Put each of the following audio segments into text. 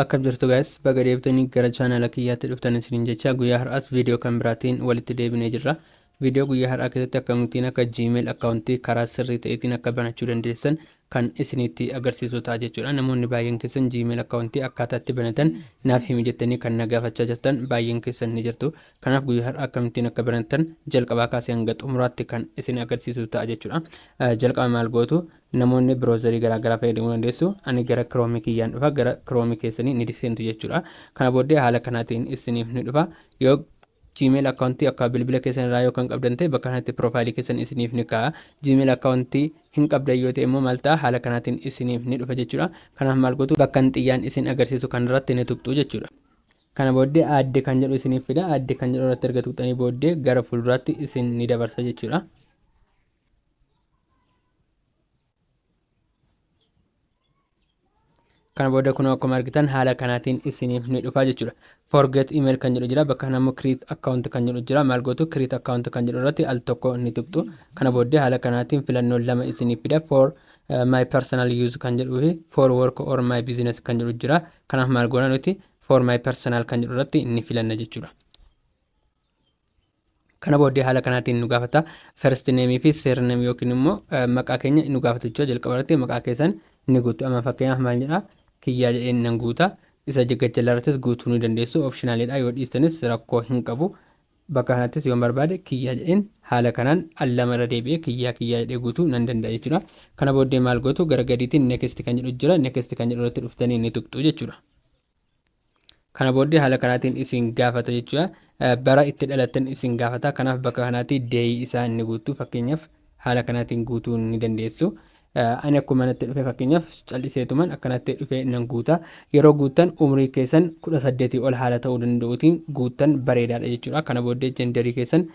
Akkam jirtu guys, baga deebitanii gara chaanala kiyyaatti dhuftan isiniin jecha guyyaa har'aas viidiyoo kan biraatiin walitti deebinee jirra. Viidiyoo guyyaa har'aa keessatti akkamittiin akka Gmail akkaawuntii karaa sirrii ta'eetiin akka banachuu dandeessan kan isinitti agarsiisu ta'a jechuudha. Namoonni baay'een keessan Gmail akkaawuntii akkaataa itti banatan naaf himi jettanii kan na gaafachaa jirtan baay'een keessan ni jirtu. Kanaaf guyyaa har'aa akkamittiin akka banattan jalqabaa kaasee hanga xumuraatti kan isin agarsiisu ta'a jechuudha. Jalqaba maal gootu? Namoonni browserii garaa garaa fayyadamuu dandeessu. Ani gara Chrome kiyyaan dhufa. Gara Chrome keessanii ni seentu jechuudha. Kana booddee haala kanaatiin isiniif ni dhufa. Yoo Gmail account akka bilbila keessan irraa yoo kan qabdan ta'e bakka kanatti profile keessan isiniif ni kaa'a. Gmail account hin qabdan yoo ta'e immoo maal ta'a haala kanaatiin isiniif ni dhufa jechuudha. Kanaaf maal gootu bakka xiyyaan isin agarsiisu kanarratti ni tuqxu jechuudha. Kana booddee add kan jedhu isiniif fida. Add kan jedhu irratti erga tuqxanii booddee gara fuulduraatti isin ni dabarsa jechuudha. Kana booda kunoo akkuma argitan haala kanaatiin isiniif ni dhufa jechuudha. Forget email kan jedhu jira. Bakka kana immoo create account kan jedhu jira. Maal gootu create account kan jedhu irratti al tokko ni tuqxu. Kana booddee haala kanaatiin filannoo lama isiniif fida. For my personal use kan jedhuu fi for work or my business kan jedhu jira. Kanaaf maal goona nuti for my personal kan jedhu irratti ni filanna jechuudha. Kana booddee haala kanaatiin nu gaafata. First name fi surname yookiin immoo maqaa keenya nu gaafata jechuudha. Jalqaba irratti maqaa keessan ni guutu. Amma fakkeenyaaf maal jedha kiyyaa jedheen nan guuta. Isa gajjallaa irrattis guutuu ni dandeessu. Optionalidha yoo dhiistanis rakkoo hin qabu. Bakka kanattis yoon barbaade kiyyaa jedheen haala kanaan al lama irra deebi'ee kiyyaa kiyyaa jedhee guutuu nan danda'a jechuudha. Kana booddee maal gootu gara gadiitiin next kan jedhu jira. Next kan jedhu irratti dhuftanii ni tuqxu jechuudha. Kana booddee haala kanaatiin isin gaafata jechuudha. Bara itti dhalattan isin gaafata. Kanaaf bakka kanaatti deeyi isaa inni guutuu fakkeenyaaf haala kanaatiin guutuu ni dandeessu. Ani akkuma natti dhufe fakkeenyaaf calliseetuman akkanatti dhufe nan guuta. Yeroo guuttan umrii keessan 18 ol haala ta'uu danda'uutiin guuttan bareedaadha jechuudha. Kana booddee jenderii keessan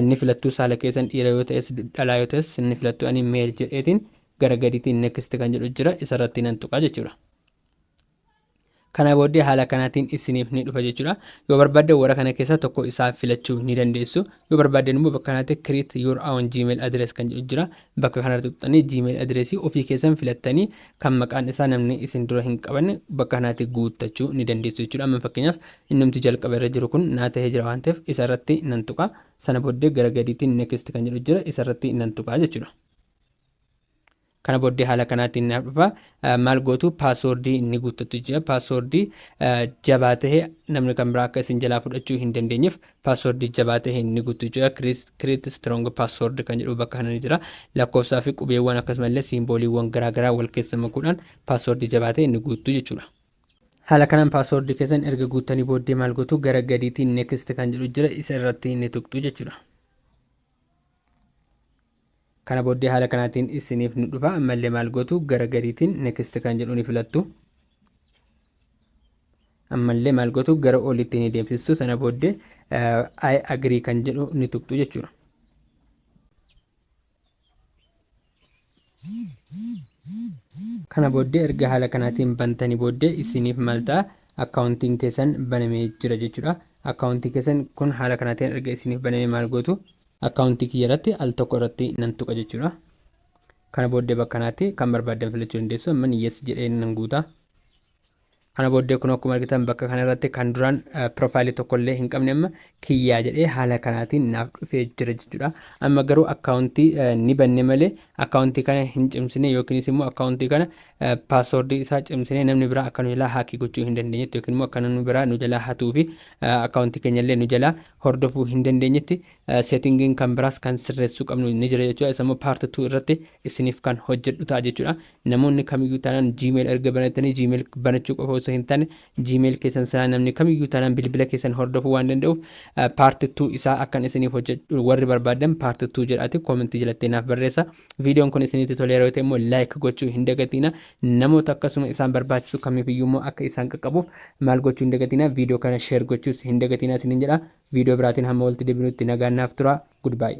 ni filattu saala keessan dhiira yoo ta'es dhalaa yoo ta'es ni filattu. Ani male jedheetiin gara gadiitiin next kan jedhu jira isarratti nan tuqa jechuudha. Kana booddee haala kanaatiin isiniif ni dhufa jechuudha. Yoo barbaaddan warra kana keessaa tokko isaa filachuu ni dandeessu. Yoo barbaaddan immoo bakka kanatti create your own Gmail address kan jedhu jira. Bakka kanarratti tuqxanii Gmail address ofii keessan filattanii kan maqaan isaa namni isin dura hin qabanne bakka kanatti guuttachuu ni dandeessu jechuudha. Amma fakkeenyaaf innumti jalqaba irra jiru kun naa ta'ee jira waan ta'eef isa irratti nan tuqa. Sana booddee gara gadiitiin next kan jedhu jira isa irratti nan tuqa jechuudha. Kana booddee haala kanaatiin naaf dhufa. Maal gootu paaswoordii ni guuttattu jira. Paaswoordii jabaa ta'e namni kan biraa akka isin jalaa fudhachuu hin dandeenyeef paaswoordii jabaa ta'e ni guuttu jira. Create strong password kan jedhu bakka kana ni jira. Lakkoofsaa fi qubeewwan akkasumallee siimbooliiwwan garaagaraa wal keessa makuudhaan paaswoordii jabaa ta'e ni guuttu jechuudha. Haala kanaan paaswoordii keessan erga guuttanii booddee maal gootu gara gadiitiin next kan jedhu jira isa irratti ni tuqxu jechuudha. Kana booddee haala kanaatiin isiniif nu dhufa. Ammallee maal gootu gara gadiitiin next kan jedhu ni filattu. Ammallee maal gootu gara olitti ni deemsistu. Sana booddee I agree kan jedhu ni tuqxu jechuudha. Kana booddee erga haala kanaatiin bantanii booddee isiniif maal ta'a akkaawuntiin keessan banamee jira jechuudha. Akkaawuntii keessan kun haala kanaatiin erga isiniif banamee maal gootu akkaawuntii kiyya irratti al tokko irratti nan tuqa jechuudha. Kana booddee bakka kanaatti kan barbaaddan filachuu dandeessu. Amman yes jedhee nan guuta. Kana booddee kun akkuma argitan bakka kana irratti kan duraan piroofaayilii tokko illee hin qabne amma kiyyaa jedhee haala kanaatiin naaf dhufee jira jechuudha. Amma garuu akkaawuntii ni banne malee akkaawuntii kana hin cimsine yookiinis immoo akkaawuntii kana paaswoordii isaa cimsine namni biraa akka nu jalaa haakii gochuu hin dandeenyetti yookiin immoo akka namni biraa nu jalaa hatuu fi akkaawuntii keenya illee nu jalaa hordofuu hin dandeenyetti seetingiin kan biraas kan sirreessuu qabnu ni jira jechuudha. Isa immoo paart 2 irratti isiniif kan hojjedhu ta'a jechuudha. Namoonni kamiyyuu taanaan Gmail erga banatanii Gmail banachuu qofa osoo hin taane Gmail keessan sanaa namni kamiyyuu taanaan bilbila keessan hordofuu waan danda'uuf part 2 isaa akkan isiniif hojjedhu warri barbaadan part 2 jedhaati koomentii jalatti naaf barreessa. Viidiyoon kun isinitti toleera yoo ta'e immoo like gochuu hin dagatiina. Namoota akkasuma isaan barbaachisu kamiifiyyuu immoo akka isaan qaqqabuuf maal gochuu hin dagatiina. Viidiyoo kana share gochuus hin dagatiina isiniin jedha. Viidiyoo biraatiin hamma walitti deebinutti nagaan naaf tura. Goodbye.